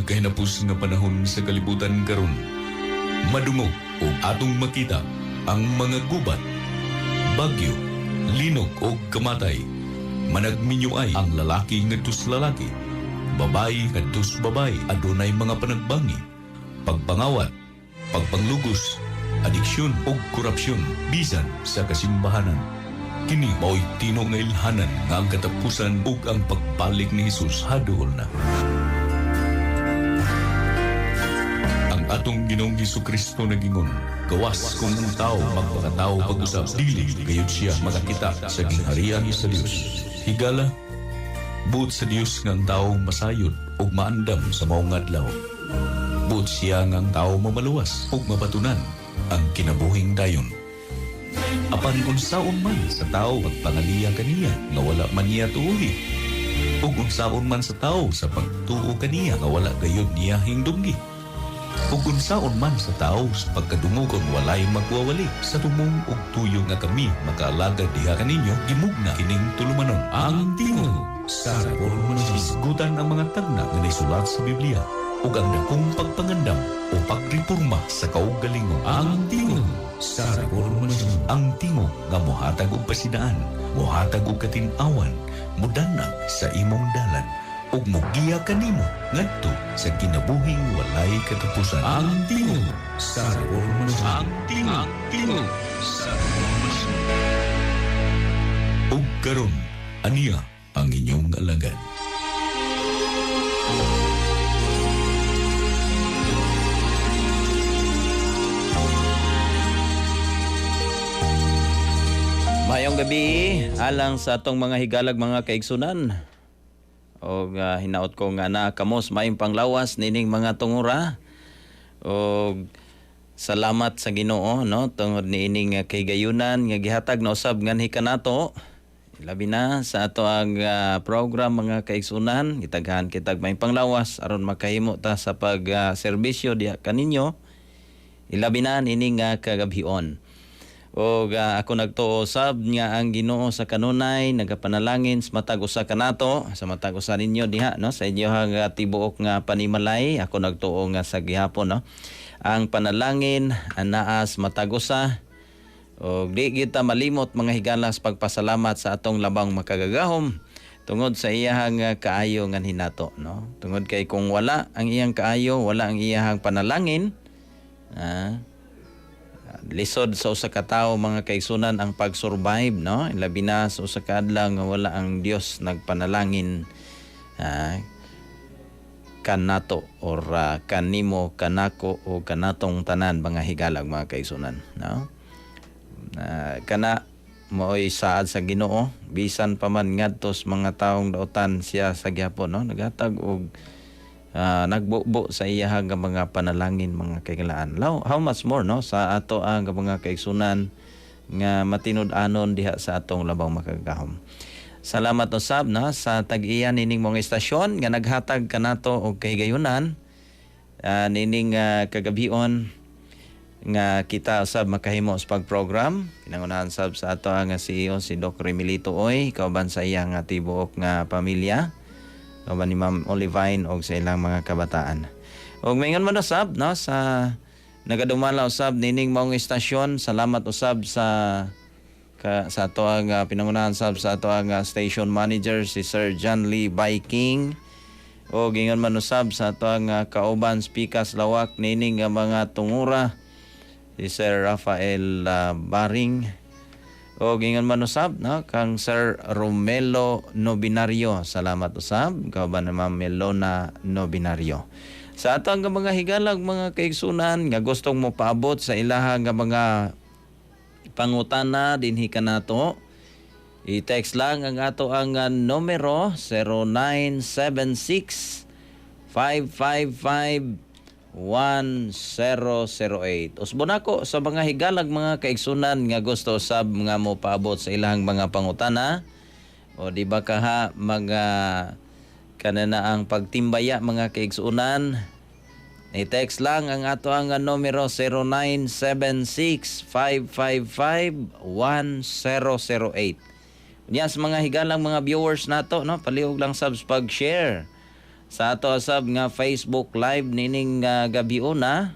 nagkahinapos nga panahon sa kalibutan karon, madungog o atong makita ang mga gubat, bagyo, linog o kamatay. Managminyo ay ang lalaki ngadto sa lalaki, babae ngadto sa babae, adunay mga panagbangi, pagpangawat, pagpanglugos, adiksyon o korupsyon bisan sa kasimbahanan. Kini mao'y tinuod nga ilhanan nga ang katapusan ug ang pagbalik ni Jesus haduol na. Ang atong Ginoong Kristo nagingon, gawas kung ang tao magpakatao pag-usab, dili gayud siya makakita sa gingharian sa Dios. Higala, buot sa Dios nga ang tao masayod ug maandam sa maong adlaw. Buot siya nga ang tao mamaluwas ug mabatunan ang kinabuhing dayon. Apan unsaon man sa tao pagpangaliya kaniya nga wala man niya tuuhi, ug unsaon man sa tao sa pagtuo kaniya nga wala gayud niya hingdunggi, ug unsaon man sa tao sa pagkadungog kon walay magwawali. Sa tumong ug tuyo nga kami makaalagad diha kaninyo, gimugna kining tulumanon, Ang Tingog sa Reformasyon. Hisgutan ang mga tagna nga naisulat sa Biblia ug ang dakong pagpangandam o pagreporma sa kaugalingon. Ang Tingog sa Reformasyon. Ang tingog nga mohatag og pasidaan, mohatag og katin-awan, mudanag sa imong dalan ug mogiya kanimo ngadto sa kinabuhing walay katapusan. Ang Tingog sa Reformasyon. Ang Tingog, ang Tingog sa Reformasyon. Ug karon, aniya ang inyong alagad. Maayong gabi alang sa atong mga higalag, mga kaigsunan. Og hinaot ko nga naa kamos maayong panglawas nining mga tungura. Og salamat sa Ginoo, no, tungod niining kahigayunan nga gihatag na usab nganhi kanato. Labi na sa ato ang program, mga kaigsunan, gitaghan kitag maayong panglawas aron makahimo ta sa pag serbisyo diha kaninyo. Ilabi na nining kagabhion. Og ako nagtuo sab nga ang Ginoo sa kanunay nagapanalangin sa matag usa kanato, sa matag usa ninyo diha, no, sa inyohang tibuok nga panimalay. Ako nagtuo nga sa gihapon, no, ang panalangin anaa sa matag usa. Og di kita malimot, mga higalas, pagpasalamat sa atong labang makagagahom tungod sa iyahang kaayo nganhi nato, no, tungod kay kung wala ang iyang kaayo, wala ang iyahang panalangin, lisod sa usa ka tawo, mga kaigsunan, ang pag-survive, no, labi na sa usa ka adlaw nga wala ang Dios nagpanalangin kanato or kanimo, kanako o kanatong tanan, mga higalag, mga kaigsunan, no. Kana maoy saad sa Ginoo. Bisan pa man ngadto sa mga taong dautan, siya sa gihapon, no, naghatag og nagbubo sa iyahang nga mga panalangin, mga kaigsuonan. How much more, no, sa ato ang mga kaigsunan nga matinud-anon diha sa atong labang makagagahom. Salamat usab, no, sa tag-iya nining mga istasyon nga naghatag kanato og kahigayunan nining kagabion nga kita usab makahimo sa pag-program. Pinangunahan sab sa ato ang CEO, si Doc Remilito Oy, kauban sa iya nga tibuok nga pamilya, kauban ni Ma'am Olivine og sa ilang mga kabataan. Og maingon man usab, no, sa nagadumala usab nining maong istasyon. Salamat usab sa ato ang pinangunahan sab sa ato ang station manager, si Sir John Lee Viking. O gingon man usab sa ato ang kauban speakers lawak nining nga mga tungura, si Sir Rafael Baring. O gingon man usab, no, kang Sir Romelo Nobinario. Salamat usab kauban ni Ma'am Melona Nobinario. Sa ato ang mga higalag, mga kaigsunan, nga gustong mo paabot sa ilaha nga mga pangutana dinhi kanato, i-text lang ang ato ang numero 0976 555 1008. Usbon ako sa mga higalag, mga kaigsunan, nga gusto sab nga mo paabot sa ilang mga pangutana o di ba kaha mga kanana ang pagtimbaya, mga kaigsunan. I-text lang ang ato ang numero 0976 555 1008. Unya sa mga higalang mga viewers nato, no, palihog lang sab pag-share Sa ato sab nga Facebook Live nining gabiuna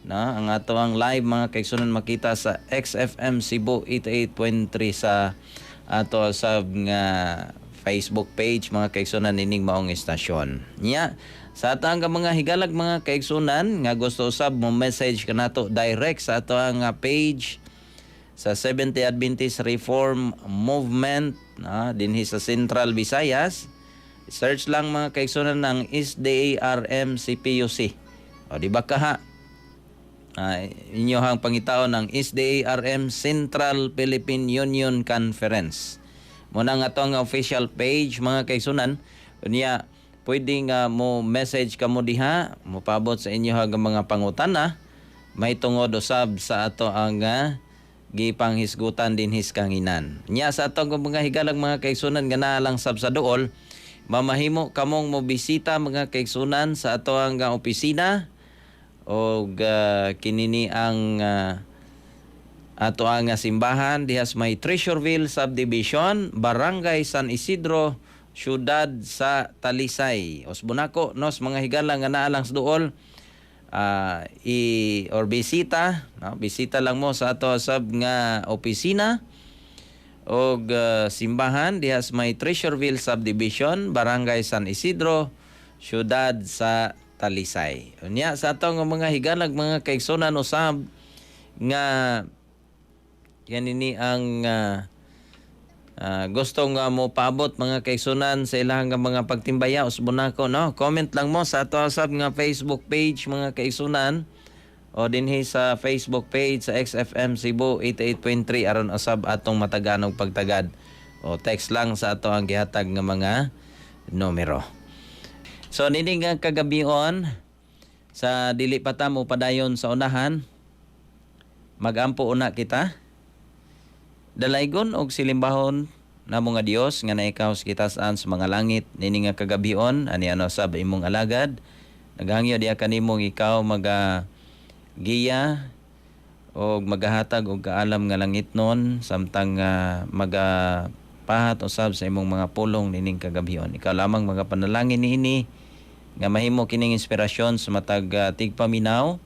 na ang ato ang live, mga kaigsunan, makita sa XFM Cebu 88.3 sa ato sab nga Facebook page, mga kaigsunan, nining maong istasyon. Nya sa ato ang mga higalag, mga kaigsunan, nga gusto usab mo message kanato direct sa ato ang page sa Seventh-day Adventist Reform Movement na dinhi sa Central Visayas. Search lang, mga kaigsunan, ng SDARM CPUC. O di ba kaha? Inyohang pangitaon ng SDARM Central Philippine Union Conference. Muna nga to ang official page, mga kaigsunan. Unya pwede nga mo message kamo diha, mo paabot sa inyo ang mga pangutana may tungod usab sa ato ang gipanghisgutan dinhi sa kanginan. Nya sa atong mga higalag, mga kaigsunan, nga naa lang sab sa duol, mamahimo kamong mo bisita, mga kaigsunan, sa ato ang opisina og kinini ang ato ang simbahan diha sa may Treasureville Subdivision, Barangay San Isidro, Syudad sa Talisay. Usbon nako nos mga higala nga naa lang sa duol, i or bisita, no? Bisita lang mo sa ato sab nga opisina og simbahan diha sa may Treasureville Subdivision, Barangay San Isidro, Syudad sa Talisay. Unya sa atong mga higalag, mga kaigsunan, usab nga yan ini ang gusto nga mo paabot, mga kaigsunan, sa ilang nga mga pagtimbaya, usbon nako, no, comment lang mo sa ato sab nga Facebook page, mga kaigsunan, o dinhi sa Facebook page sa XFM Cebu 88.3 aron usab atong matagaan og pagtagad, o text lang sa ato ang gihatag nga mga numero. So nini nga kagabion, sa dili pa ta mo padayon sa unahan, magampo una kita. Dalaygon og silimbahon namo nga Dios nga naikaw sa kitasan sa mga langit, nini nga kagabion ani ano sab imong alagad naghangyo diha kanimo, ikaw maga giya og magahatag og kaalam nga langitnon samtang maga pahat usab sa imong mga pulong nining kagabion. Ikaw lamang magapanalangin niini nga mahimo kining inspirasyon sa matag tigpaminaw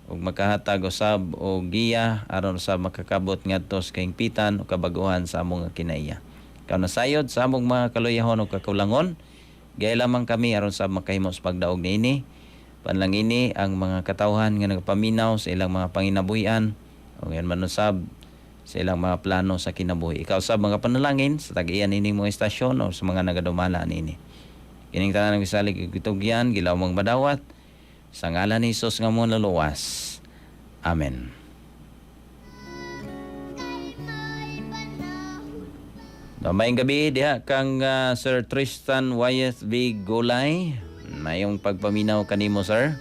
ug makahatag usab og giya aron usab makakabot ngadto sa kahingpitan o kabaguhan sa among kinaiya. Ikaw na sayod sa among mga kaluyahon ug kakulangon. Gaya lamang kami aron sa makahimo sa pagdaog niini. Panalangini ang mga katawhan nga nagpaminaw sa ilang mga panginabuhian o ngayon man usab sa ilang mga plano sa kinabuhi. Ikaw sa mga panalangin sa tag-iya nining mga istasyon o sa mga nagadumala niini. Kining tanan ang gisalig ug gitugyan, gilawmang madawat sa ngalan ni Hesus nga among Manluluwas. Amen. Maayong gabi diha kang Sir Tristan Wyeth V. Gulay. Mayong pagpaminaw kanimo, sir.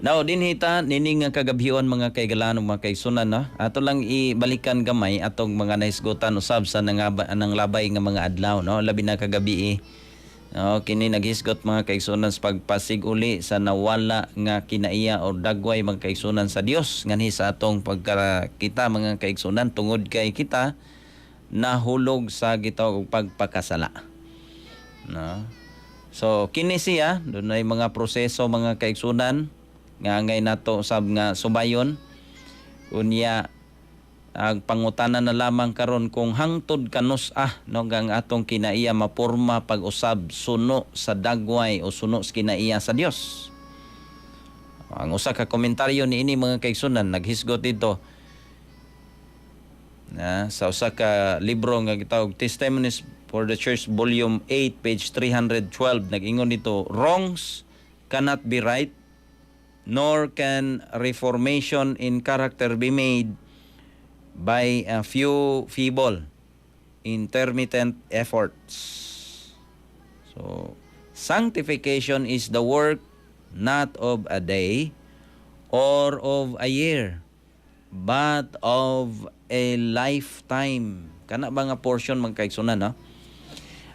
Now, dinhi ta nining nga kagabhion, mga kaigalan ug mga kaigsunan, no. Ato lang ibalikan gamay atong mga nahisgutan usab sa nang labay nga mga adlaw, no, labi na kagabi. No, kini naghisgot, mga kaigsunan, sa pagpasig-uli sa nawala nga kinaiya o dagway, mga kaigsunan, sa Dios nganhi sa atong pagkakita, mga kaigsunan, tungod kay kita nahulog sa gitawag og pagpakasala. No? So kini siya dunay mga proseso, mga kaigsunan, nga angay nato sab nga subayon. Unya ang pangutana na lamang karon kung hangtod kanus-a, no, ang atong kinaiya maporma pag-usab suno sa dagway o suno sa kinaiya sa Dios. Ang usa ka komentaryo niini, mga kaigsunan, naghisgot dito na sa usa ka libro nga gitawag Testimonies for the Church, Volume 8, page 312. Nag-ingon dito, "Wrongs cannot be right, nor can reformation in character be made by a few feeble, intermittent efforts. So sanctification is the work not of a day or of a year, but of a lifetime." Kana ba nga portion, mga kaigsunan, no?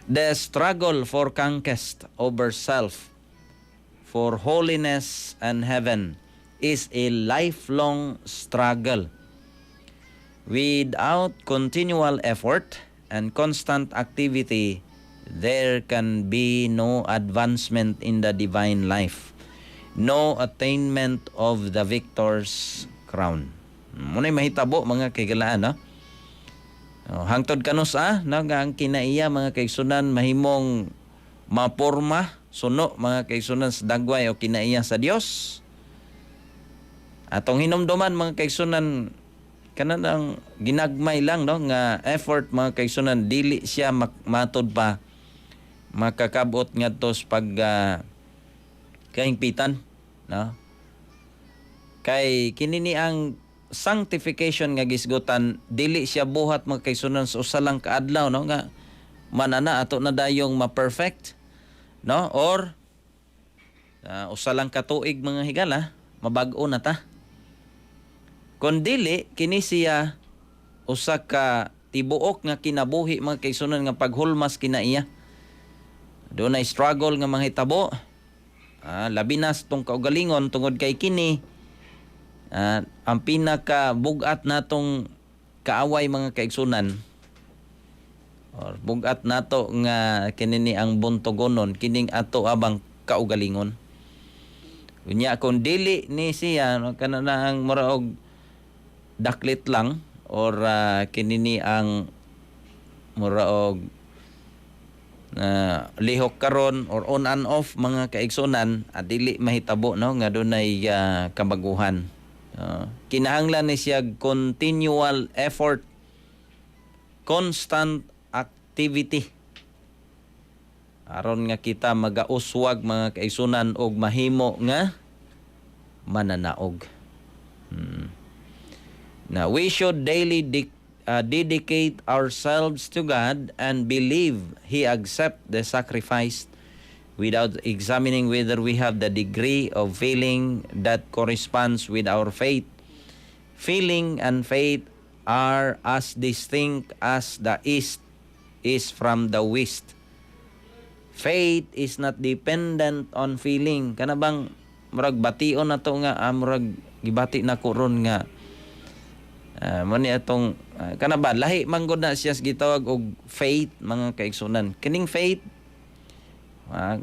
"The struggle for conquest over self, for holiness and heaven, is a lifelong struggle. Without continual effort and constant activity, There can be no advancement in the divine life, no attainment of the victor's crown. Mao na'y mahitabo, mga kahigalaan, no? Oh, hangtod kanus-a, no, nga ang kinaiya, mga kaigsunan, mahimong maporma suno, mga kaigsunan, sa dagway o kinaiya sa Dios. Atong hinumduman, mga kaigsunan, kanang ginagmay lang, no, nga effort, mga kaigsunan, dili siya matod pa makakabot ngadto sa pag kahingpitan, no, kay kini ni ang sanctification nga gisgutan, dili siya buhat, mga kaigsunan, sa usa lang ka adlaw, no, nga manana ato na dayong ma-perfect, no, or usa lang ka tuig, mga higala, mabag-o na ta. Kon dili kini siya usa ka tibuok nga kinabuhi, mga kaigsunan, nga paghulmas kinaiya. Dunay struggle nga mahitabo, labi na sa atong kaugalingon, tungod kay kini ang pinaka bugat natong kaaway, mga kaigsunan, or bugat nato nga kini ni ang buntogonon, kining ato abang kaugalingon. Unya kung dili ni siya, no, kana na ang mura og daklit lang or kini ni ang mura og lihok karon or on and off, mga kaigsunan, at dili mahitabo, no, nga dunay kabaguhan. Kinahanglan ni siya continual effort, constant activity, aron nga kita magauswag, mga kaigsunan, og mahimo nga mananaog. Now, we should daily dedicate ourselves to God and believe He accept the sacrifice without examining whether we have the degree of feeling that corresponds with our faith. Feeling and faith are as distinct as the East is from the West. Faith is not dependent on feeling. Kana bang murag bation na to nga murag gibati na ko ron nga mo ni atong kana ba, lahi man gud na siya sa gitawag og faith, mga kaigsunan. Kining faith,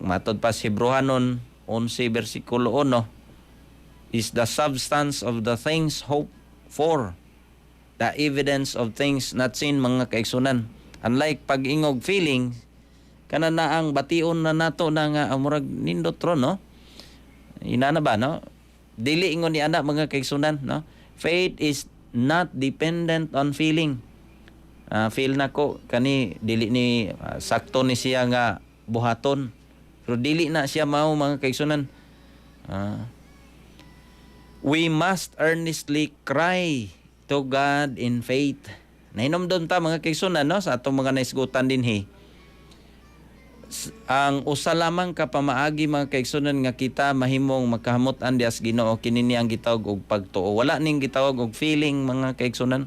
matod pa sa Hebreohanon 11 bersikulo 1, is the substance of the things hoped for, the evidence of things not seen, mga kaigsunan. Unlike pag-ingog feeling, kana na ang bation na nato na nga murag nindot ron, no, inana ba, no? Dili ingon ni ana, mga kaigsunan, no? Faith is not dependent on feeling. Feel nako kani dili ni sakto ni siya nga buhaton, pero dili na siya mao, mga kaigsunan. We must earnestly cry to God in faith. Nahinomdom ta, mga kaigsunan, no, sa atong mga naisgutan dinhi, ang usa lamang ka pamaagi, mga kaigsunan, nga kita mahimong makahamut-an diha sa Ginoo, kini ni ang gitawag og pagtuo. Wala ning gitawag og feeling, mga kaigsunan.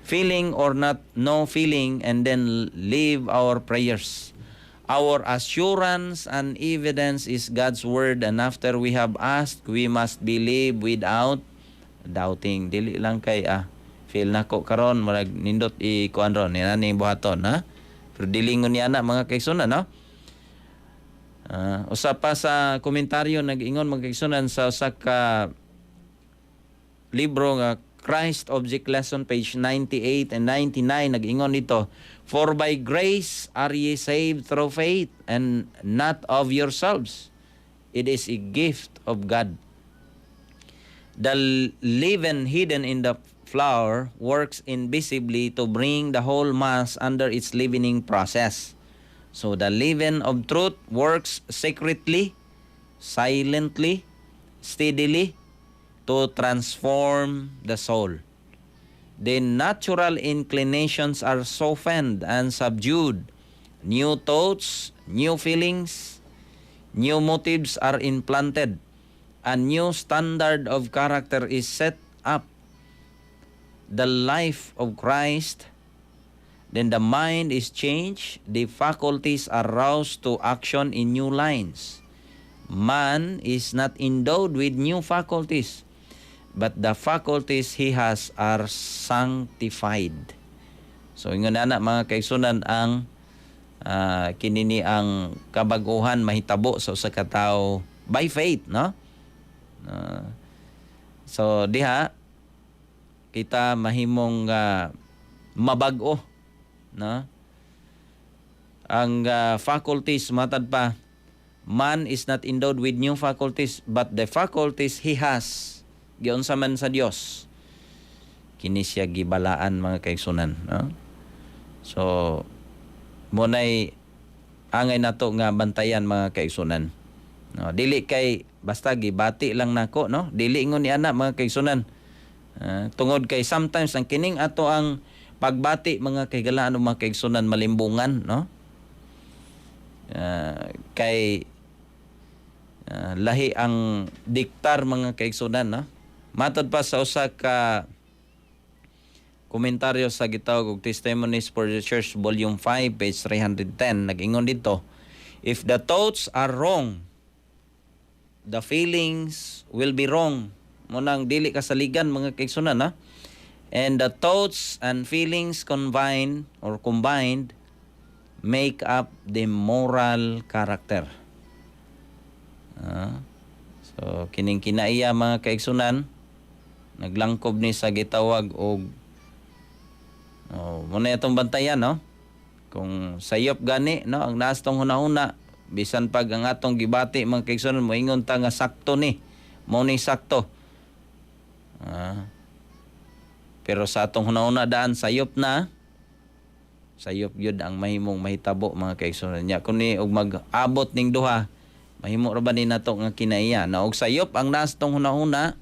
Feeling or not no feeling, and then leave our prayers. Our assurance and evidence is God's word, and after we have asked, we must believe without doubting. Dili lang kay feel nako karon murag nindot i kuan ron ni ning buhaton, ha, pero dili ngon ni ana, mga kaigsunan, no? Usa pa sa komentaryo nag-ingon, mga kaigsunan, sa usa ka libro nga Christ Object Lesson, page 98 and 99, nag-ingon dito, "For by grace are ye saved through faith, and not of yourselves. It is a gift of God. The leaven hidden in the flour works invisibly to bring the whole mass under its leavening process. So the leaven of truth works secretly, silently, steadily to transform the soul. The natural inclinations are softened and subdued. New thoughts, new feelings, new motives are implanted. A new standard of character is set up. The life of Christ. Then the mind is changed, the faculties are roused to action in new lines. Man is not endowed with new faculties, but the faculties he has are sanctified." So ingon ana, mga kaigsunan, ang Kini ni ang kabaguhan mahitabo sa usa ka tawo by faith, no? So diha kita mahimong mabag-o, no? Ang faculties, matad pa, man is not endowed with new faculties, but the faculties he has, giunsa man sa Dios, kini siya gibalaan, mga kaigsunan, no? So munay angay nato nga bantayan, mga kaigsunan, no? Dili kay basta gibati lang nako, no? Dili ingon ni ana, mga kaigsunan. Tungod kay sometimes ang kining ato ang pagbati, mga kahigalaan o mga kaigsunan, malimbungan, no? Kay lahi ang diktar, mga kaigsunan, no? Matod pa sa usa ka komentaryo sa gitawag og Testimonies for the Church, Volume 5, page 310, nag-ingon dito, "If the thoughts are wrong, the feelings will be wrong." Munang dili kasaligan, mga kaigsunan, ha? "And the thoughts and feelings combined or combined make up the moral character." So kining kinaiya, mga kaigsunan, naglangkob ni sa gitawag og, oh, muna itong bantayan, no? Kung sayop gani, no, ang naas tong hunahuna, bisan pag ang atong gibati, mga kaigsunan, moingon ta nga sakto ni, mo ni sakto. Pero sa atong hunahuna daan sayop na, sayop yun ang mahimong mahitabo, mga kaigsunan niya. Kun ni og mag-abot ning duha, mahimo ra ba ni nato nga kinaiya na og sayop ang naas tong hunahuna,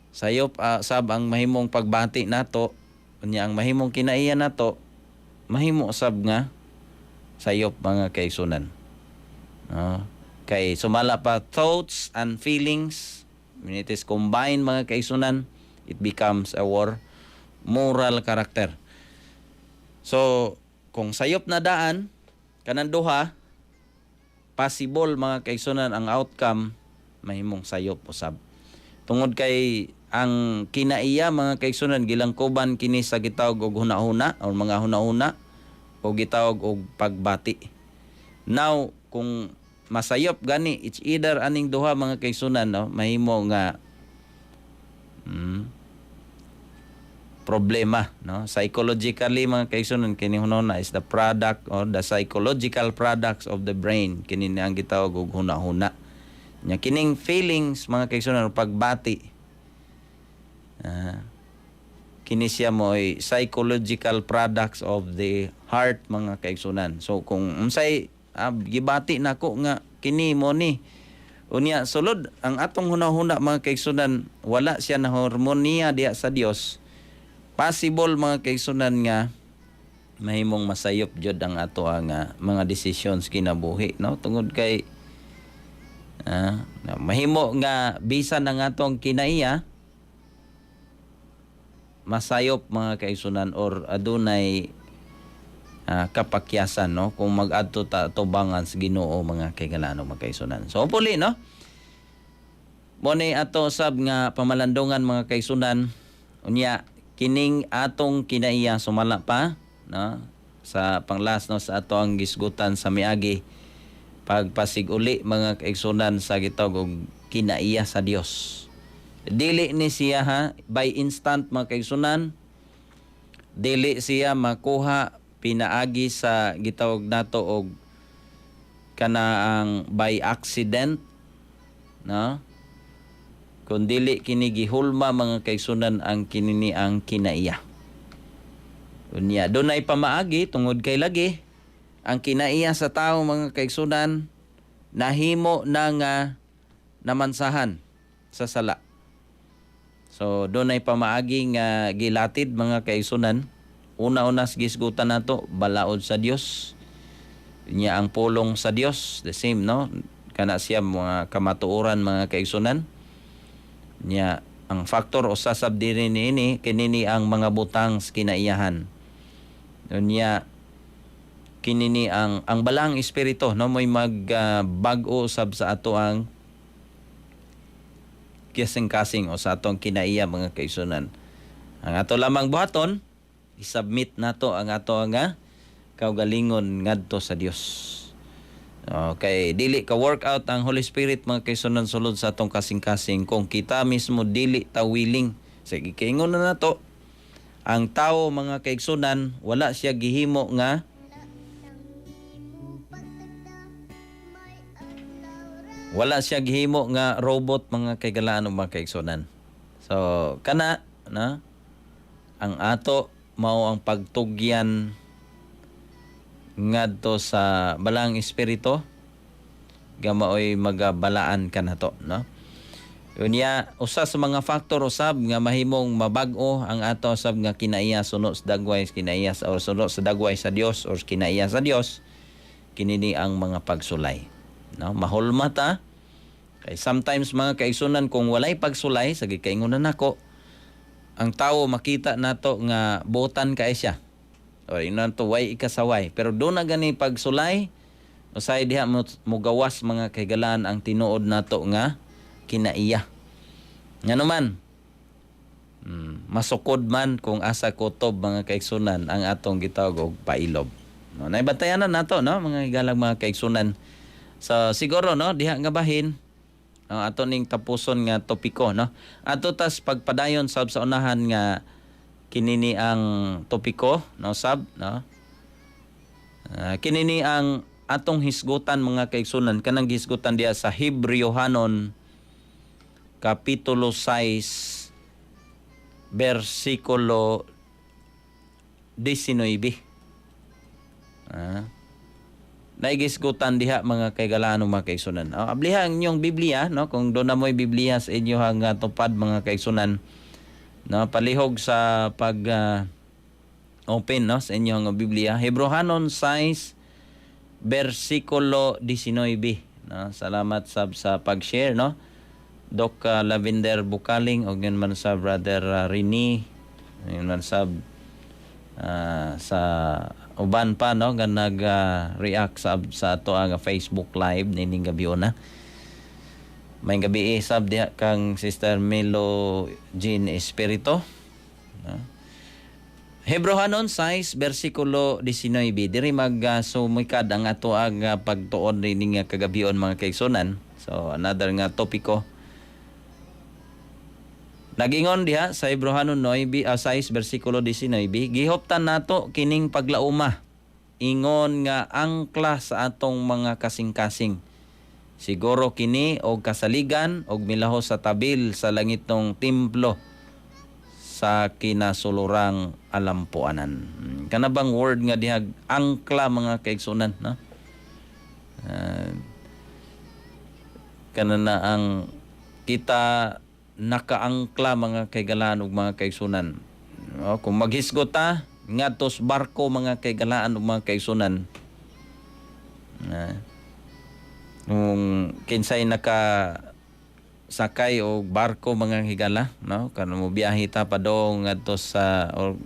sayop sab ang mahimong pagbati nato, unya ang mahimong kinaiya nato mahimo sab nga sayop, mga kaigsunan. No? Kay sumala pa, thoughts and feelings, when it is combined, mga kaigsunan, it becomes our moral character. So, kung sayop na daan, kanang duha, possible, mga kaigsunan, ang outcome, mahimong sayop usab. Tungod kay ang kinaiya, mga kaigsunan, gilangkoban kini sa gitawag og hunahuna o mga hunahuna o gitawag og pagbati. Now, kung masayop gani it's either aning duha, mga kaigsunan, no, mahimo nga problema, no? Psychologically, mga kaigsunan, kini hunahuna is the product or the psychological products of the brain. Kini ni ang gitawag og hunahuna nya. Kining feelings, mga kaigsunan, o pagbati, kini siya mo ay psychological products of the heart, mga kaigsunan. So kung unsay gibati nako nga kini mo ni, unya sulod ang atong hunahuna, mga kaigsunan, wala siya na harmonia diha sa Dios, possible, mga kaigsunan, nga mahimong masayop jud ang ato ang mga decisions kinabuhi, no? Tungod kay mahimo nga bisan ang atong kinaiya masayop, mga kaigsunan, or adunay kapakyasan, no, kung mag-adto ta tubangan sa Ginoo, mga kahigalaan, mga kaigsunan. So hopefully, no, mo ni ato sab nga pamalandungan, mga kaigsunan. Unya kining atong kinaiya, sumala pa, no, sa panglas, no, sa ato ang gisgutan sa miagi, pagpasig-uli, mga kaigsunan, sa gitawag og kinaiya sa Dios. Dili ni siya, ha, by instant, mga kaigsunan. Dili siya makuha pinaagi sa gitawag nato og kana ang by accident, no? Kung dili kini gihulma, mga kaigsunan, ang kinini ang kinaiya. Unya dunay pamaagi, tungod kay lagi ang kinaiya sa tao, mga kaigsunan, nahimo na nga namansahan sa sala. So dunay pamaagi nga gilatid, mga kaigsunan. Una-una sa gisgutan nato, balaod sa Dios. Nya ang pulong sa Dios, the same, no? Kana siya mga kamatuoran, mga kaigsunan. Nya ang factor usa sab diri niini, kinini ang mga butang sa kinaiyahan. Unya kinini ang Balaang Espiritu, no, mo'y mag bag-o sab sa ato ang kasing-kasing o sa atong kinaiya, mga kaigsunan. Ang ato lamang buhaton, i-submit nato ang ato nga kaugalingon ngadto sa Dios. Okay, dili ka workout ang Holy Spirit, mga kaigsunan, sulod sa atong kasing-kasing kung kita mismo dili ta willing. Sige, kaingon na nato. Ang tao, mga kaigsunan, wala siya gihimo nga robot, mga kaigalaan ug mga kaigsunan. So kana na ang ato mao ang pagtugyan ngadto sa Balaang Espiritu nga maoy magabalaan kanato, no? Unya, usa sa mga factor usab nga mahimong mabag-o ang ato usab nga kinaiya suno sa dagway kinaiya sa or suno sa dagway sa Dios or kinaiya sa Dios, kinini ang mga pagsulay, no? Mahulma ta kay sometimes, mga kaigsunan, kung walay pagsulay sa gikaingonan nako, ang tawo makita nato nga buotan kay siya o inon to way ikasaway, pero do na gani pagsulay, usay diha mo mugawas, mga kahigalaan, ang tinuod nato nga kinaiya. Ngano man masukod man kung asa kutob, mga kaigsunan, ang atong gitawag og pailob, no? Naibantayanan nato, no, mga higalang mga kaigsunan. So siguro, no, diha nga bahin, no, ato ning tapuson nga topiko, no? Ato tas pagpadayon sab sa unahan nga kinini ang topiko, no, sab, no? Kinini ang atong hisgutan, mga kaigsunan, kanang hisgutan diha sa Hebreo-hanon kapitulo 6 bersikulo 19. Naigisgutan diha, mga kaigalaan, mga kaigsunan. Oh, abliha ang inyong Biblia, no? Kung doon na mo'y Biblia sa inyong tupad, mga kaigsunan, no? Palihog sa pag open, no, sa inyong Biblia. Hebrohanon 6 bersikulo 19, no? Salamat sab sa pag-share, no? Doc Lavender Bukaling og yun man sa Brother Rini, yun man sab sa uban pa, no, nga nag react sa ato ang Facebook Live nining gabi una. May gabi eh, sab diha kang Sister Melo Jean Espirito, no? Hebrohanon 6 bersikulo 19, diri mag sumikad ang ato ang pagtuon nining kagabion, mga kaigsunan. So another nga topiko. Nagingon diha sa Hebrohanon 9 6 bersikulo 19, "Gihuptan nato kining paglauma ingon nga angkla sa atong mga kasing-kasing. Siguro kini og kasaligan og milahos sa tabil sa langitnong templo sa kinasulurang alampuanan." Kana bang word nga dihag angkla, mga kaigsunan, no? Kana na ang kita nakaangkla, mga kaigalaan ug mga kaigsunan. No, kung maghisgot ta ngadto sa barko, mga kaigalaan ug mga kaigsunan. Kung kinsay naka sakay og barko, mga higala, no, kano mo biyahe ta padong ngadto sa or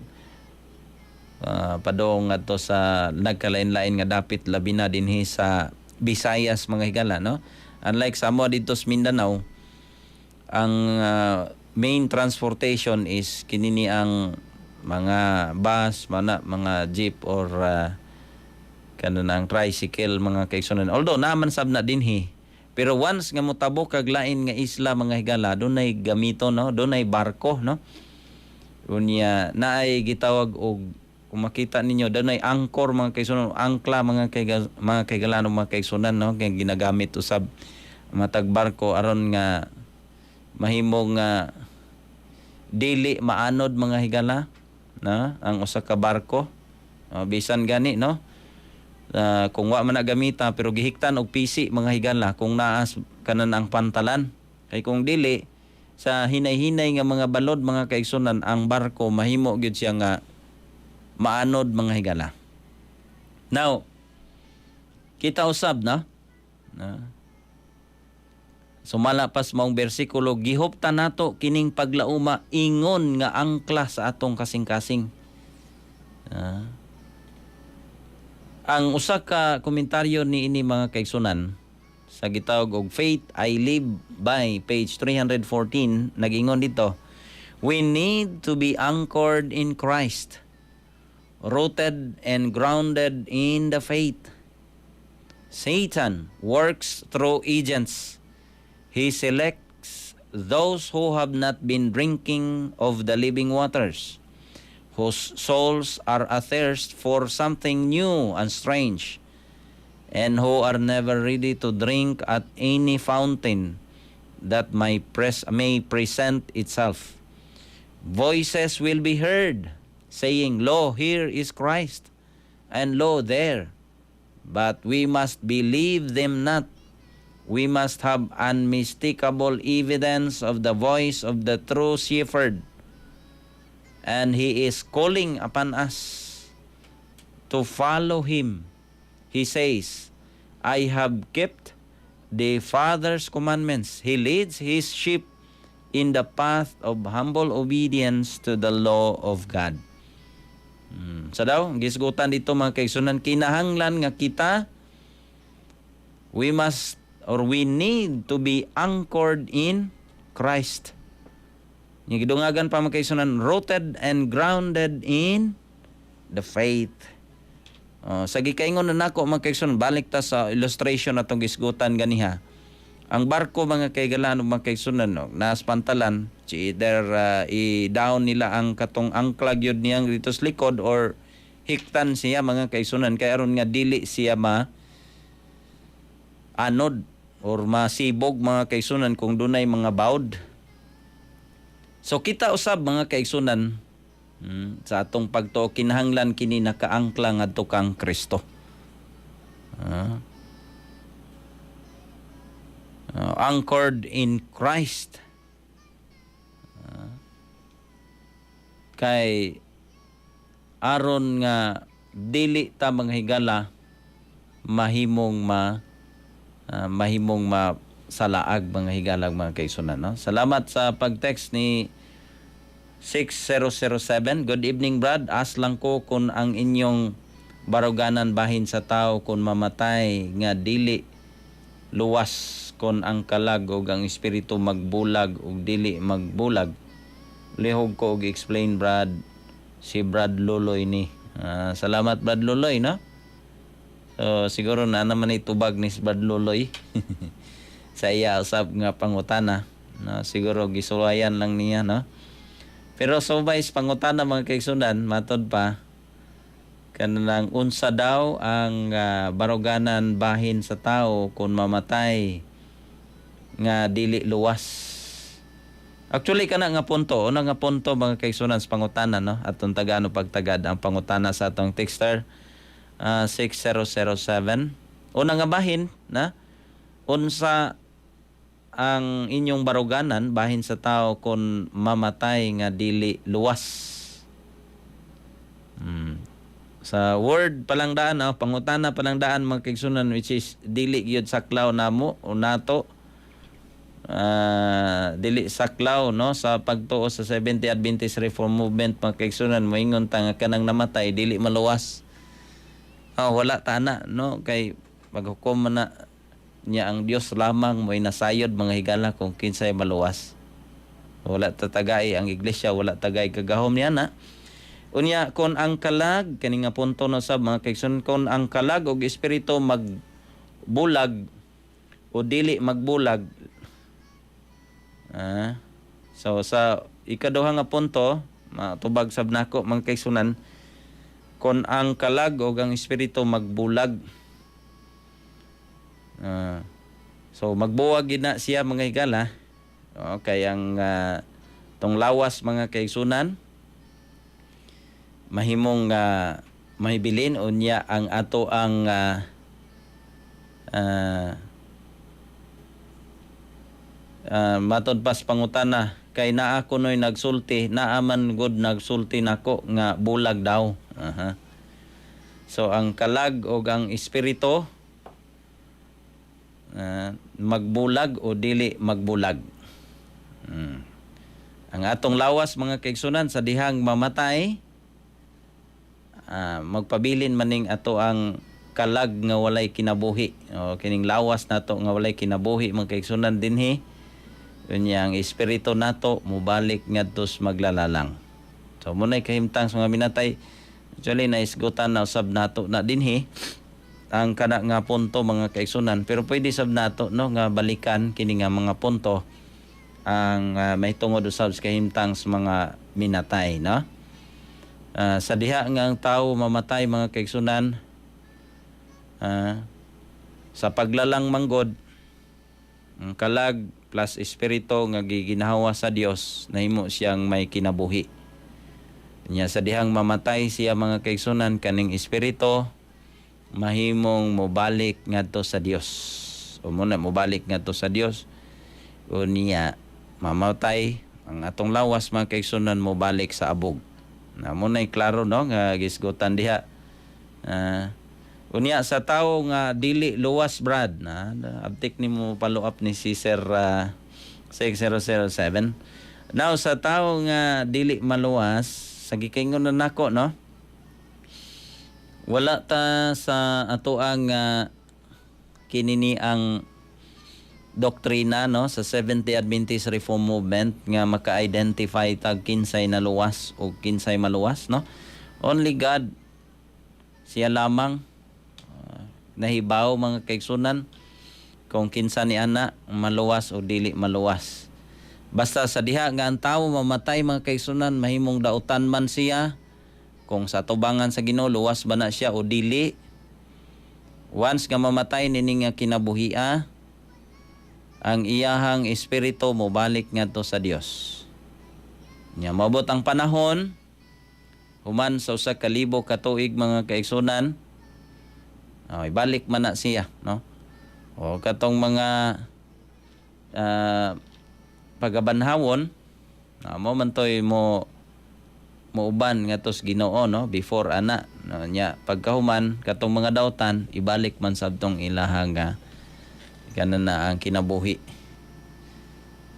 padong ngadto sa nagkalain-lain nga dapit, labi na dinhi sa Visayas, mga higala, no? Unlike sa amo didto sa Mindanao, ang main transportation is kinini ang mga bus mana, mga jeep or kanang ang tricycle, mga kaigsunan. Although naman sab na dinhi, pero once nga motabok kag lain nga isla, mga higala, dunay gamito, no, dunay barko, no? Unya naay gitawag og, kung makita ninyo, dunay anchor, mga kaigsunan, angkla, mga kaigalaan, mga kaigsunan, no, kay ginagamit usab matag barko aron nga mahimong nga dili maanod, mga higala, na ang usa ka barko. Bisan gani, no, kung wa man na gamita, pero gihiktan og pisi, mga higala, kung naas kanan ang pantalan, kay kung dili sa hinay-hinay nga mga balod, mga kaigsunan, ang barko mahimo gyud siya nga maanod, mga higala. Now kita usab na, na sumala pas maong bersikulo, "Gihuptan nato kining paglauma ingon nga angkla sa atong kasing-kasing." Ang usa ka komentaryo ni ini, mga kaigsunan, sa gitawag og Faith I Live By, page 314, nagingon dito, "We need to be anchored in Christ." Rooted and grounded in the faith. Satan works through agents. He selects those who have not been drinking of the living waters, whose souls are athirst for something new and strange, and who are never ready to drink at any fountain that may present itself. Voices will be heard saying, "Lo, here is Christ," and "Lo, there." But we must believe them not. We must have unmistakable evidence of the voice of the true shepherd. And he is calling upon us to follow him. He says, "I have kept the Father's commandments." He leads his sheep in the path of humble obedience to the law of God. Sa daw, gisgutan dito, mga kaigsuonan, kinahanglan nga kita, we must or we need to be anchored in Christ. Yung gidungagan pa, mga kaigsuonan, rooted and grounded in the faith. Oh, sa gikaingon na nako, mga kaigsuonan, balik ta sa illustration atong gisgutan ganiha. Ang barko, mga kaigalan ug mga kaigsuonan, no, nas pantalan, either i-down nila ang katong angkla gyud niyang dito sa likod or hiktan siya, mga kaigsuonan, kay aron nga dili siya ma anod or masibog, mga kaigsuonan, kung dunay mga bawd. So kita usab, mga kaigsuonan, sa atong pagtuo kinahanglan kini nakaangkla ngadto kang Kristo. Anchored in Christ. Kay aron nga dili ta, mga higala, mahimong ma salaag, mga higala, mga kaigsuonan, no? Salamat sa pag-text ni 6007. "Good evening, Brad. Ask lang ko kung ang inyong baruganan bahin sa tao kung mamatay nga dili luwas, kon ang kalag ug ang espiritu magbulag ug dili magbulag. Lihog ko og explain, Brad." Si Brad Loloy ni. Salamat, Brad Loloy, no? So siguro na naman itubag ni si Brad Loloy sa iya usab nga pangutana, no? Siguro gisuwayan lang niya, no? Pero subay sa pangutana, mga kaigsuonan, matod pa kanang unsa daw ang baruganan bahin sa tao kung mamatay nga dili luwas. Actually, kana nga punto, una nga punto, mga kaigsuonan, sa pangutana, no, atong tagano pagtagad ang pangutana sa atong texter 6007. Una nga bahin na unsa ang inyong baruganan bahin sa tao kung mamatay nga dili luwas. Sa word pa lang daan, oh, pangutana pa lang daan, mga kaigsuonan, which is dili gyud saklaw namo o nato. Dili saklaw, no, sa pagtuo sa Seventh Adventist Reform Movement, mga kaigsuonan, moingon ta nga kanang namatay dili maluwas. Oh, wala ta na, no, kay maghukom man na niya ang Dios lamang mo'y nasayod, mga higala, kung kinsay maluwas. Wala tatagay ang iglesia, wala tagay kagahom niya na. Unya kon ang kalag kani nga punto no sa mga kaigsoon, kon ang kalag og espiritu magbulag o dili magbulag. So sa ikaduha nga punto, matubag sab nako, mga kaigsuonan, kon ang kalag og ang espiritu magbulag. So magbuwag gid na siya, mga higala. Okay, ang tong lawas, mga kaigsuonan, mahimong mahibilin, unya ang ato ang matod pas pangutana kay naa kuno'y nagsulti, naa man gud nagsulti nako nga bulag daw. Aha. So ang kalag og ang espiritu magbulag o dili magbulag. Ang atong lawas, mga kaigsuonan, sa dihang mamatay, magpabilin maning ato ang kalag nga walay kinabuhi o kining lawas nato nga walay kinabuhi, mga kaigsuonan, dinhi. Unya ang espiritu nato mubalik ngadto sa maglalalang. So muna'y kahimtang sa mga minatay. Actually, naisgutan na usab nato na dinhi ang kana nga punto, mga kaigsunan, pero pwede sab nato, no, nga balikan kini nga mga punto ang mahitungod usab sa kahimtang sa mga minatay, no? Sa diha nga ang tao mamatay, mga kaigsunan, sa paglalang manggod, ang kalag plus espiritu nga giginhawa sa Dios, nahimo siyang may kinabuhi. Nya sa dihang mamatay siya, mga kaigsunan, kaning espiritu mahimong mobalik ngadto sa Dios. O muna mobalik ngadto sa Dios. Unya mamatay ang atong lawas, mga kaigsunan, mobalik sa abog. Na mo na'y klaro, no, nga gisgutan diha. Unya sa tawo nga dili luwas, Brad, na abtik nimo follow up ni si Sir 6007. Now sa tawo nga dili maluwas, sa gikaingon na nako, no, wala ta sa atoang kinini ang doktrina, no, sa Seventh-day Adventist Reform Movement nga maka-identify tag kinsay naluwas o kinsay maluwas, no? Only God, siya lamang nahibaw, mga kaigsunan, kung kinsa ni ana maluwas o dili maluwas. Basta sa diha nga ang tawo mamatay, mga kaigsunan, mahimong dautan man siya, kung sa tubangan sa Ginoo luwas ba na siya o dili, once nga mamatay nini nga kinabuhia, ang iyahang espiritu mobalik ngadto sa Dios. Nya moabot ang panahon human sa 1000 ka tuig, mga kaigsunan, oh, ibalik man na siya, no? O katong mga pagabanhawon na mo man toy mo muuban ngadto sa Ginoo, no, before ana, no? Nya pagkahuman, katong mga dautan ibalik man sabtong ilahang nga kana na ang kinabuhi.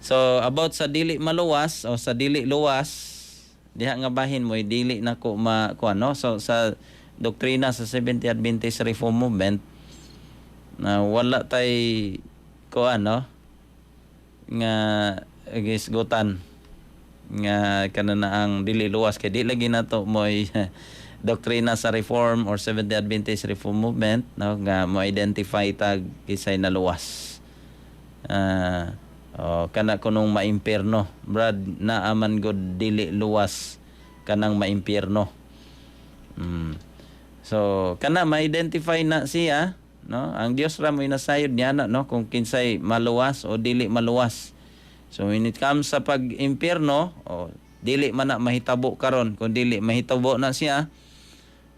So about sa dili maluwas o sa dili luwas diha nga bahin mo, dili na ko ma kuan, no? So sa doktrina sa Seventh Adventist Reform Movement na wala tay kuan, no, nga gisgutan nga kana na ang dili luwas kay di lagi nato mo'y doktrina sa Reform or Seventh Day Adventist Reform Movement, no, nga mo identify tag kinsay naluwas. Oh, kana kunong maimpierno, Brad, naa man god dili luwas kanang maimpierno. So kana ma-identify na siya, no? Ang Dios ra mo'y nasayod niya na, no, kung kinsay maluwas o dili maluwas. So when it comes sa pag-impierno, o dili man na mahitabo karon kung dili mahitabo na siya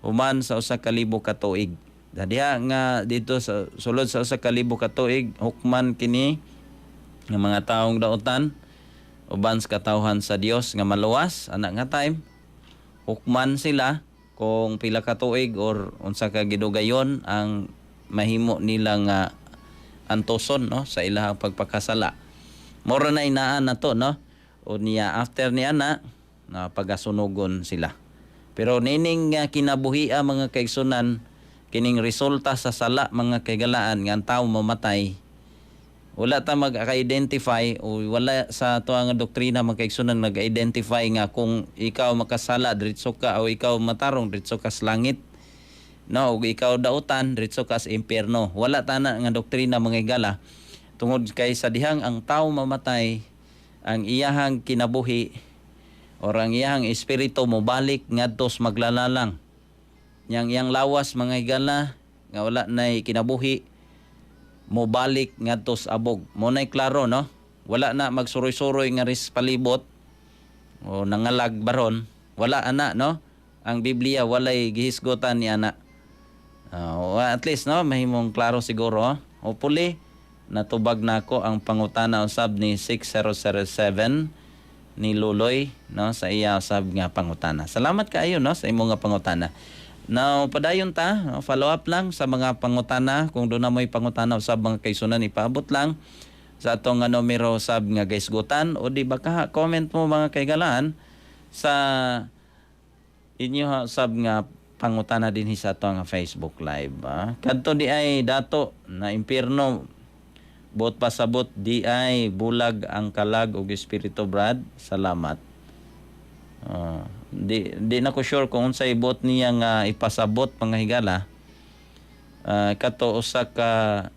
human sa 1000 ka tuig. Diha nga dito sa sulod sa 1000 ka tuig, hukman kini nga mga taong dautan uban sa katawhan sa Dios nga maluwas ana nga time. Hukman sila kung pila ka tuig or unsa ka gidugayon ang mahimo nila nga antoson, no, sa ilahang pagpakasala. Mora na inaan na to, no? O niya after niya na na pagasunugon sila. Pero nining kinabuhia, mga kaigsunan, kining resulta sa sala, mga kaigalaan, nga ang tao mamatay, wala ta mag-identify o wala sa ato nga doktrina, mga kaigsunan, nag-identify nga kung ikaw makasala diretso ka o ikaw matarong diretso ka sa langit, no, ug ikaw dautan diretso ka sa impyerno. Wala ta na nga doktrina, mga higala, tungod kay sa dihang ang tao mamatay, ang iyahang kinabuhi or ang iyahang espiritu mobalik ngadto sa maglalalang. Yang iyang lawas, mga higala, nga wala nay kinabuhi, mobalik ngadto sa abog. Mo nay klaro, no? Wala na magsuroy-suroy nga ris palibot o nangalag baron. Wala ana, no? Ang Biblia walay gihisgutan ni ana. At least, no, mahimong klaro siguro. Oh. Hopefully natubag nako ang pangutana usab ni 6007 ni Luloy, no, sa iya usab nga pangutana. Salamat kaayo, no, sa imo nga pangutana. Now, padayon ta, no, follow up lang sa mga pangutana. Kung doon na mo'y pangutana usab, mga kaigsunan, ipaabot lang sa atong nga numero sab nga gaisgutan o di baka comment mo, mga kaigalaan, sa inyo sab nga pangutana dinhi sa ato nga Facebook Live. Ah. Kadto di ay dato na impierno, buot pasabot di ay bulag ang kalag og espiritu, Brad? Salamat. Ah, Di na ko sure kung unsay buot niya nga ipasabot, mga higala. Kato usa ka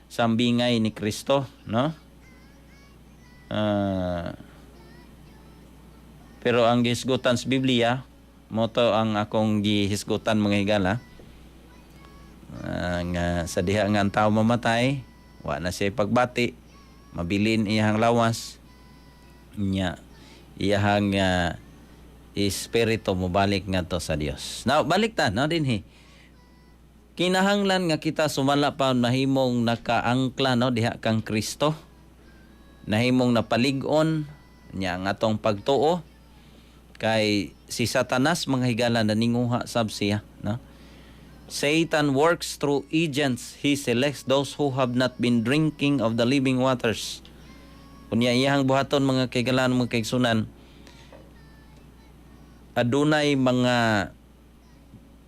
sambingay ni Kristo, no? Pero ang gihisgutan sa Biblia, mao to ang akong gihisgutan, mga higala. Nga sa diha nga ang tao mamatay, wa na siya pagbati, mabilin iyang lawas, nya iyahang espiritu mobalik ngadto sa Dios. Now, balik ta no dinhi. Kinahanglan nga kita sumala pa nahimong nakaangkla, no, diha kang Kristo. Nahimong napalig-on niya ang atong pagtuo kay si Satanas, mga higala, naninguha sab siya, no? Satan works through agents. He selects those who have not been drinking of the living waters. Unya iyang buhaton, mga kaigalan, mga kaigsunan, adunay mga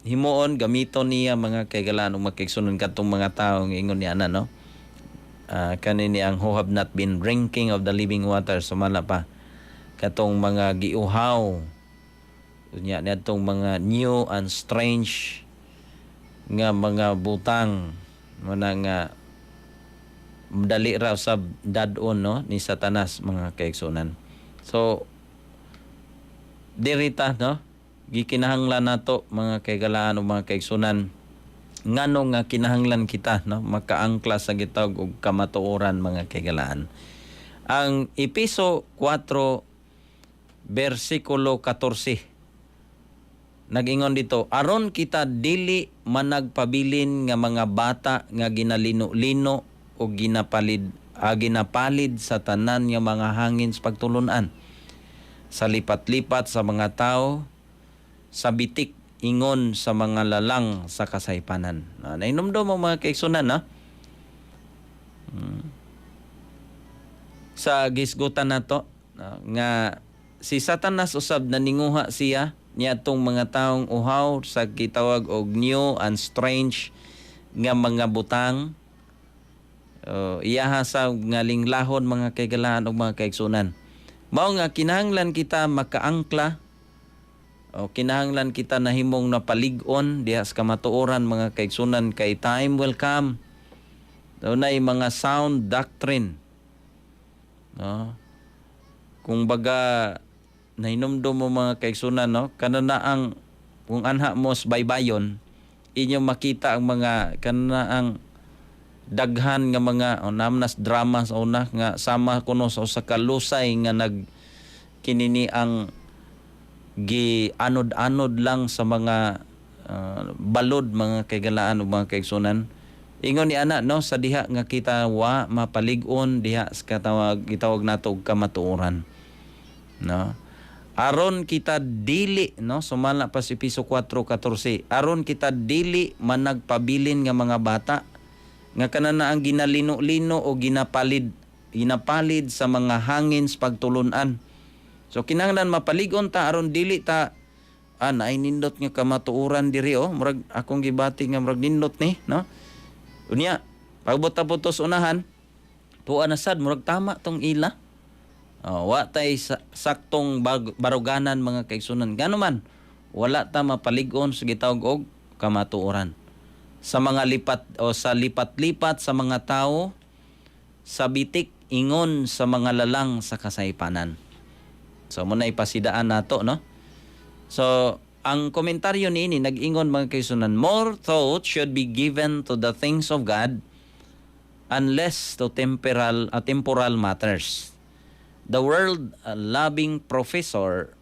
himuon, gamiton niya, mga kaigalan ug mga kaigsunan, katong mga tawo nga ingon niya ana, no, kanini ang who have not been drinking of the living water, sumala pa katong mga giuhaw unya niadtong mga new and strange nga mga butang muna nga dali ra sa dad-on, no, ni Satanas, mga kaigsunan. So dirita, no, gikinahanglan nato, mga kaigalaan ug mga kaigsunan, ngano nga kinahanglan kita, no, makaangkla sa gitawag og kamatuoran, mga kaigalaan. Ang Epeso 4 bersikulo 14 nag-ingon dito, "Aron kita dili managpabilin nga mga bata nga ginalino-lino o ginapalid sa tanan nga mga hangin sa pagtulunan, sa lipat-lipat sa mga tao, sa bitik ingon sa mga lalang sa kasaypanan." Nahinumdom mo, mga kaigsunan, na sa gisgutan nato nga si Satanas usab naninguha siya niadtong mga taong uhaw sa gitawag og new and strange nga mga butang. Iyaha sa nga linglahon, mga kaigalaan ug mga kaigsunan. Mao nga kinahanglan kita makaangkla o kinahanglan kita nahimong napalig-on diha sa kamatuoran, mga kaigsunan, kay time will come, dunay mga sound doctrine, no? Kung baga nahinumdum mo, mga kaigsunan, no, kanana ang kung anha mo sa baybayon, inyo makita ang mga kanana ang daghan nga mga o namnas drama sa una nga sama kuno sa usa ka lusay nga nag kinini ang gi anod-anod lang sa mga balod, mga kaigalaan ug mga kaigsunan. Ingon ni ana, no, sa diha nga kita wa mapalig-on diha sa katawag gitawag nato og kamatuoran, no, aron kita dili, no, sumala pa si Epeso 4:14, aron kita dili managpabilin nga mga bata nga kanana ang ginalino-lino o ginapalid ginapalid sa mga hangin sa pagtulunan. So kinahanglan mapalig-on ta aron dili ta naay nindot nga kamatuoran diri, oh, murag akong gibati nga murag nindot ni, no? Unya pagbot ta po to sa unahan, tuwa na sad, murag tama tong ila. Oh, wa tay saktong baruganan, mga kaigsunan. Gano man wala ta mapalig-on sa gitawag og kamatuoran. Sa mga lipat o sa lipat-lipat sa mga tao, sa bitik ingon sa mga lalang sa kasaypanan. So mao na ipasidaan nato, no? So ang komentaryo niini nag-ingon, mga kaigsunan, "More thought should be given to the things of God and less to temporal matters. The world loving professor,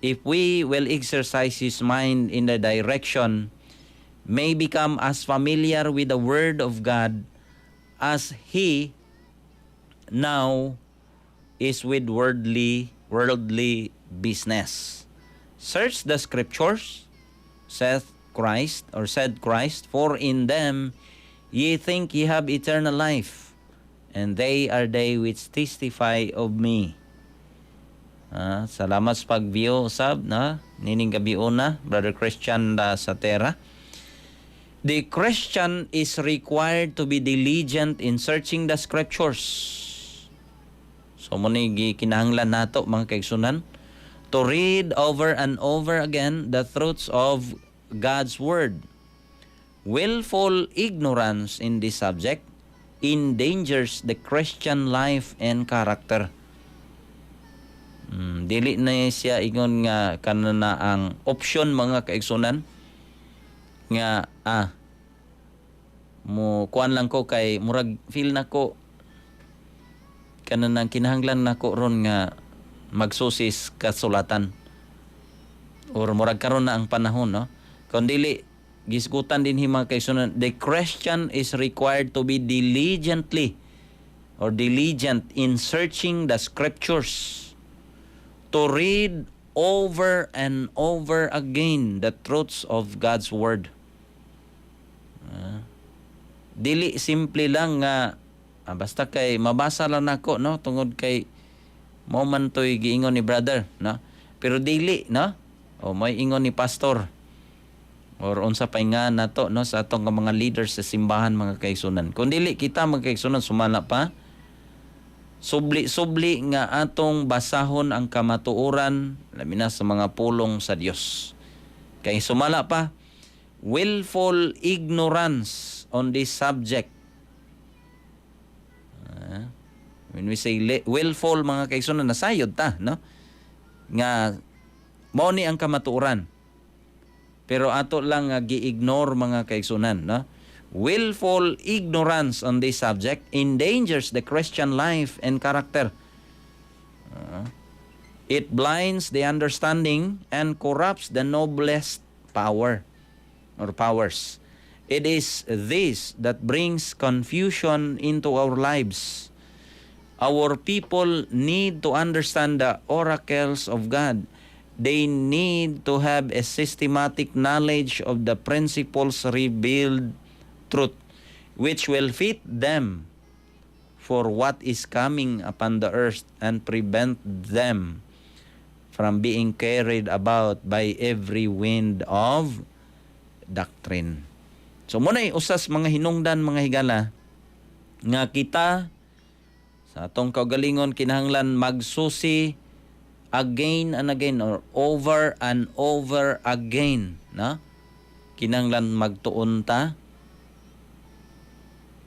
if we will exercise his mind in the direction, may become as familiar with the Word of God as he now is with worldly business. Search the scriptures, saith Christ or said Christ, for in them ye think ye have eternal life, and they are they which testify of me." Salamat sa pag-view sab na nining gabi una, Brother Christian da Satera. The Christian is required to be diligent in searching the scriptures. So mao ni gikinahanglan nato, mga kaigsunan, To read over and over again the truths of God's Word. Willful ignorance in this subject endangers the Christian life and character. Dili na siya ingon nga kanana ang option, mga kaigsunan, nga mo kuan lang ko kay murag feel nako kanang kinahanglan nako ron nga magsusi sa kasulatan or murag karon na ang panahon, no? Kon dili, gisgutan din mga kaigsunan, the Christian is required to be diligently or diligent in searching the scriptures, to read over and over again the truths of God's Word. Dili simple lang nga basta kay mabasa lang nako, no, tungod kay mo man to'y giingon ni brother, no? Pero dili, no, o may ingon ni pastor or unsa pa nga nato, no, sa atong nga mga leaders sa simbahan, mga kaigsunan. Kung dili kita, mga kaigsunan, sumala pa, subli-subli nga atong basahon ang kamatuoran, labi na sa mga pulong sa Dios. Kay sumala pa, willful ignorance on this subject. When we say willful, mga kaigsunan, nasayod ta, no, nga mao ni ang kamatuoran pero ato lang nga gi-ignore, mga kaigsunan, no? Willful ignorance on this subject endangers the Christian life and character. It blinds the understanding and corrupts the noblest power or powers. It is this that brings confusion into our lives. Our people need to understand the oracles of God. They need to have a systematic knowledge of the principles revealed truth, which will fit them for what is coming upon the earth and prevent them from being carried about by every wind of doctrine. So mao na usas mga hinungdan, mga higala, nga kita sa atong kaugalingon kinahanglan magsusi again and again or over and over again, no? Kinahanglan magtuon ta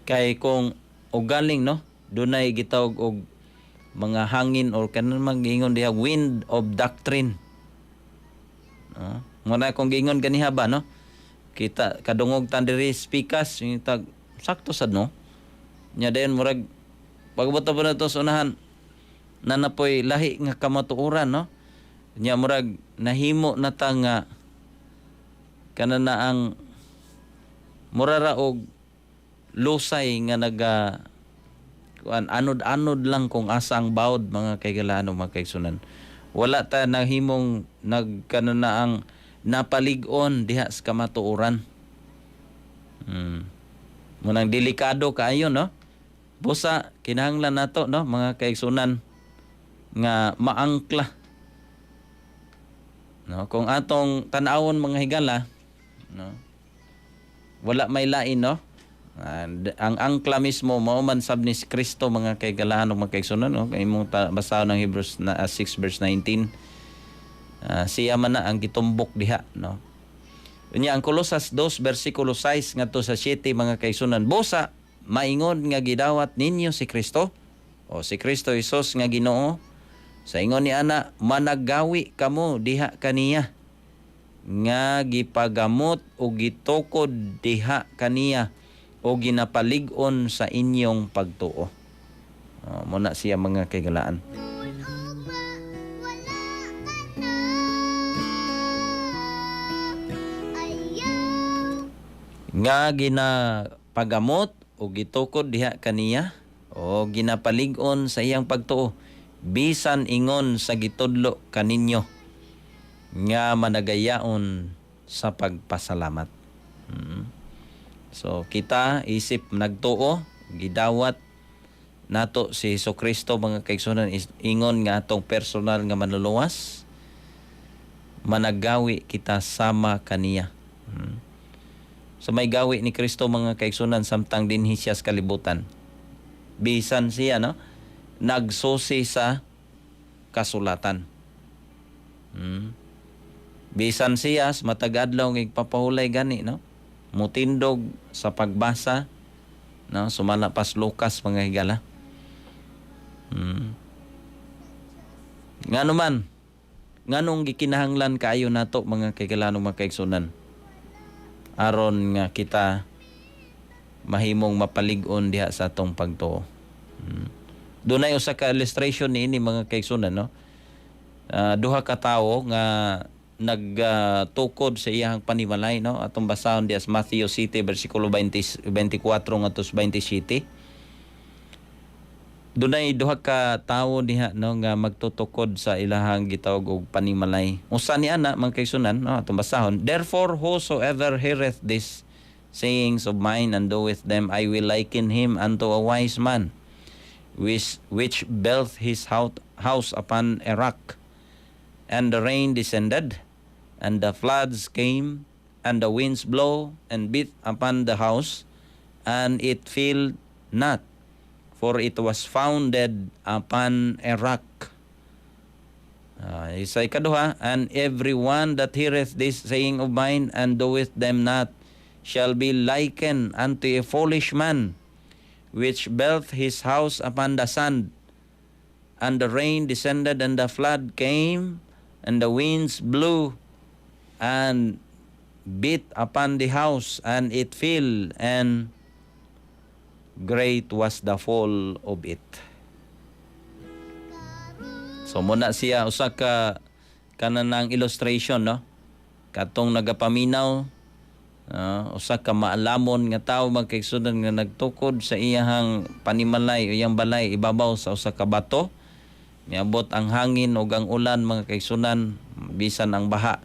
kay kung ugaling, no, dunay gitawag og mga hangin or kanang mag-ingon diha, wind of doctrine, no? Muna kung giingon ganiha ba, no, kita kadungog tan diri speakers yung tag sakto sad, no? Nya dayon murag pagbot pa na to sa unahan na napoy lahi nga kamatuoran, no? Nya murag nahimo na ta nga kana na ang murara og lusay nga naga kuan, anod-anod lang kung asa ang bawd, mga kaigalaan o mga kaigsunan. Wala ta nahimong nagkano na ang napalig-on diha sa kamatuoran. Munang delikado kaayo, no? Busa kinahanglan nato, no, mga kaigsunan, nga maangkla, no? Kung atong tan-awon, mga higala, no, wala may lain, no? And ang angkla mismo mao man sab ni si Kristo, mga kaigalaan ug mga kaigsunan, no? Kay imong basahon ng Hebrews na, 6 verse 19. Siya man na ang gitumbok diha, no? Unya ang Kolosas 2 versikulo 6 ngadto sa 7, mga kaigsunan, busa maingon nga gidawat ninyo si Kristo o si Kristo Jesus nga Ginoo, sa ingon ni ana managawi kamo diha kaniya nga gipagamot o gitukod diha kaniya o ginapalig-on sa inyong pagtuo. Oh, muna siya, mga kaigalaan. Ugma, wala ka na. Ayaw. Nga ginapagamot o gitukod diha kaniya o ginapalig-on sa iyang pagtuo bisan ingon sa gitudlo kaninyo nga managayaon sa pagpasalamat. So kita isip nagtuo, gidawat nato si Hesus Kristo, mga kaigsunan, ingon nga atong personal nga manluluwas, managawi kita sama kaniya. So may gawi ni Kristo, mga kaigsunan, samtang dinhi siya sa kalibutan. Bisan siya, no, nagsusi sa kasulatan. Bisan siya matag adlaw nga igpapahulay gani, no, mutindog sa pagbasa, no, sumala pas Lucas, mga higala. Ngano man, nganong gikinahanglan kaayo nato, mga kahigalaan, mga kaigsunan, aron nga kita mahimong mapalig-on diha sa atong pagtuo? Dunay usa ka illustration niini, mga kaigsunan, no. Duha ka tawo nga nagtukod sa iyang panimalay, no. Atong basahon diha sa Matthew 7 bersikulo 20, 24 ngadto sa 27. Dunay duha ka tawo diha, no, nga magtutukod sa ilahang gitawag og panimalay. Usa ni ana, mga kaigsunan, no, atong basahon. "Therefore whosoever heareth this sayings of mine and doeth them, I will liken him unto a wise man which built his house upon a rock. And the rain descended, and the floods came, and the winds blow and beat upon the house, and it fell not, for it was founded upon a rock." Isa ikaduha, "And every one that heareth this saying of mine and doeth them not shall be likened unto a foolish man, which built his house upon the sand. And the rain descended, and the flood came, and the winds blew and beat upon the house, and it fell, and great was the fall of it." So muna siya usa ka kananang illustration, no, katong nagapaminaw, usa ka maalamon nga tawo, mga kaigsunan, nga nagtukod sa iyahang panimalay o iyang balay ibabaw sa usa ka bato. Miabot ang hangin ug ang ulan, mga kaigsunan, bisan ang baha,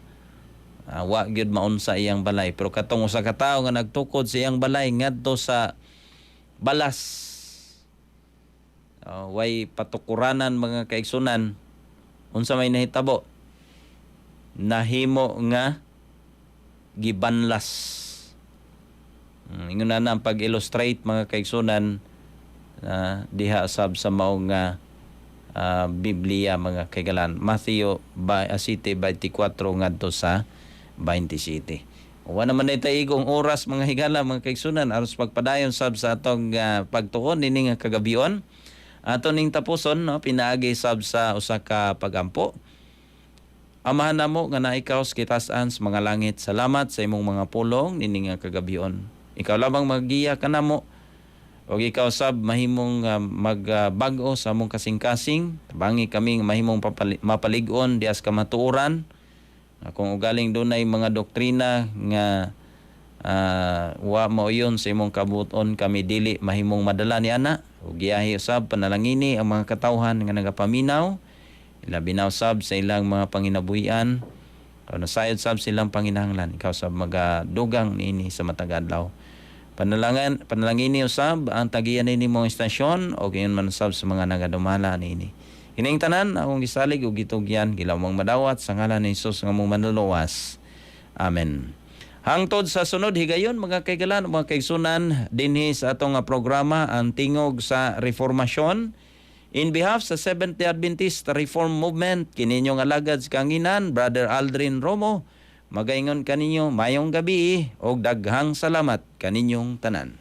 wa gyud maunsa iyang balay. Pero katong usa ka tawo nga nagtukod sa iyang balay ngadto sa balas, way patukuranan, mga kaigsunan, unsa may nahitabo? Nahimo nga gibanlas. Ingon na ang pag-illustrate, mga kaigsunan, diha sab sa maong nga Biblia, mga kaigalan, Matthew by 7 24 ngadto sa 27. Wa naman na igong oras, mga higala, mga kaigsunan, aron sa pagpadayon sab sa atong pagtuon ini nga kagabion. Ato ning tapuson, no, pinaagi sab sa usa ka pagampo. Amahan namo nga naa ikaw sa kitasan sa mga langit. Salamat sa imong mga pulong nini nga kagabion. Ikaw lamang maggiya kanamo. Og ikaw sab mahimong magbag-o sa among kasing-kasing. Tabangi kami nga mahimong mapalig-on diha sa kamatuoran. Kung ugaling dunay mga doktrina nga wa mauyon sa imong kabuton, kami dili mahimong madala ni ana. Ug giyahi usab, panalangini ang mga katawhan nga nagapaminaw, ilabi na usab sa ilang mga panginabuhian. Kung nasayod sab silang panginahanglan, ikaw sab magadugang niini sa matag adlaw. Panalangini usab ang tagiyan nini mong istasyon o gayon man usab sa mga nagadumala niini. Kining tanan akong gisalig ug gitugyan gilawmang madawat sa ngalan ni Hesus nga among manluluwas. Amen. Hangtod sa sunod higayon, mga kaigalan, mga kaigsunan, dinhi sa atong nga programa, ang Tingog sa Reformasyon. In behalf sa Seventh-day Adventist Reform Movement, kininyong alagad sa kanginan, Brother Aldrin Romo, magaingon kaninyo mayong gabi og daghang salamat kaninyong tanan.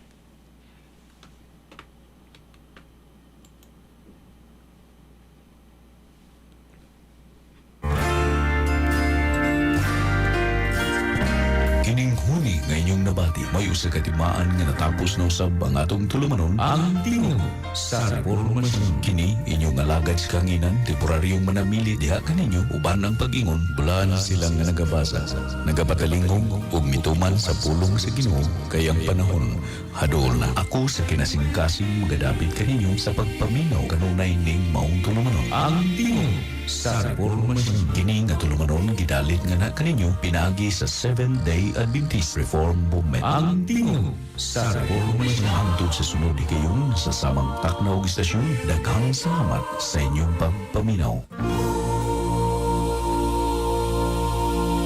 Kining huni nga inyong nabati may usa ka timaan nga natapos na usab ang atong tulumanon, ang Tingog sa Reformasyon. Kini inyong alagad sa kanginan, temporaryong manamili diha kaninyo uban ang pag-ingon bulan sila nga nagabasa, nagapatalingog ug mituman sa pulong sa Ginoo kay ang panahon hadool na. Ako sa kinasingkasing magadapit kaninyo sa pagpaminaw kanunay ning maong tulumanon, ang Tingog sa Reformasyon. Kini nga tulumanon gidalit nga na kaninyo pinaagi sa Seventh Day Adventist Reform Movement. Ang Tingog sa Reformasyon. Hangtod sa sunod higayon sa samang takna og istasyon, daghang salamat sa inyong pagpaminaw.